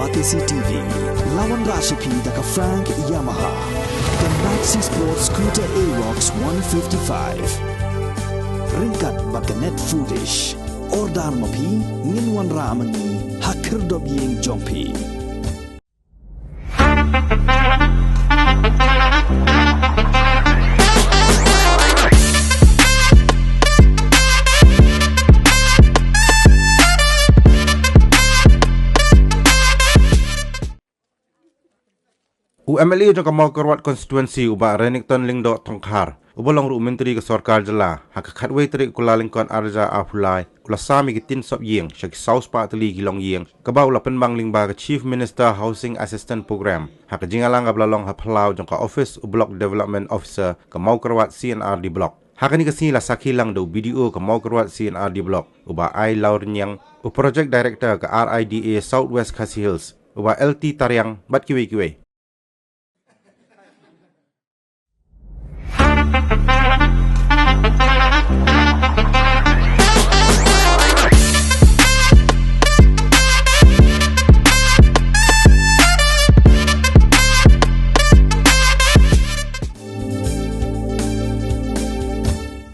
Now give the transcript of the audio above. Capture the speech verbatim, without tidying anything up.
Batesi T V, la wanrah sha phi da ka Frank Yamaha, ka Maxi Sport Scooter Aerox one fifty-five. Ryngkat bad ka Net Foodish. Order ma phi, ngin wanrah ma ngi ha khyrdop ïing jong phi. U M L A jong ka Mawkyrwat Constituency, u Bah Renikton Lyngdoh Thongkhar, uba long ruh u Myntri ka Sorkar Jylla, ha ka khatwei tarik u Kyllalyngkot ar hajar arphew lai, u la sam ïa ki tin sop ïing sha ki saw spah tylli ki longïing, kaba u la pynbang lyngba ka Chief Minister Housing Assistance Programme ha ka jingïalang kaba la long ha phyllaw jong ka office u Block Development Officer ka Mawkyrwat C and R D Block. Ha kane ka sngi la sakhi lang da u B D O ka Mawkyrwat C and R D Block, u Bah I. Lawrniang, u Project Director ka R I D A South West Khasi Hills, u Bah L T Tariang, bad kiwei kiwei.